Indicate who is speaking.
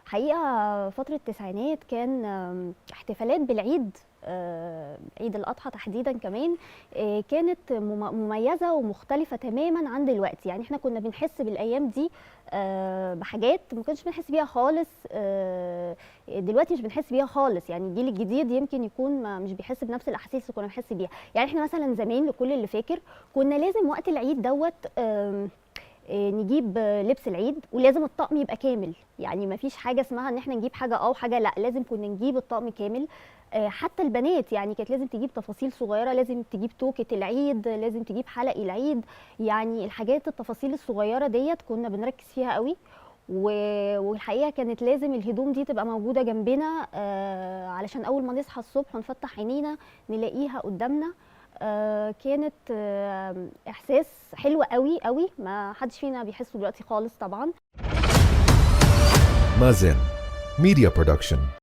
Speaker 1: حقيقة فترة التسعينات كان احتفالات بالعيد، عيد الأضحى تحديدا كمان، كانت مميزة ومختلفة تماما عن دلوقتي. يعني احنا كنا بنحس بالأيام دي بحاجات ما كناش بنحس بيها خالص، دلوقتي مش بنحس بيها خالص. يعني الجيل الجديد يمكن يكون ما مش بيحس بنفس الأحاسيس اللي كنا بنحس بيها. يعني احنا مثلا زمان، لكل اللي فاكر، كنا لازم وقت العيد دوت آم، آه، نجيب لبس العيد، ولازم الطقم يبقى كامل. يعني ما فيش حاجة اسمها ان احنا نجيب حاجة او حاجه، لا، لازم كنا نجيب الطقم كامل. حتى البنات يعني كانت لازم تجيب تفاصيل صغيره، لازم تجيب توكه العيد، لازم تجيب حلق العيد. يعني الحاجات التفاصيل الصغيرة ديت كنا بنركز فيها قوي. والحقيقة كانت لازم الهدوم دي تبقى موجودة جنبنا، علشان اول ما نصحى الصبح ونفتح عينينا نلاقيها قدامنا. كانت احساس حلو قوي قوي، ما حدش فينا بيحسه دلوقتي خالص طبعا.
Speaker 2: Mazen Media Production.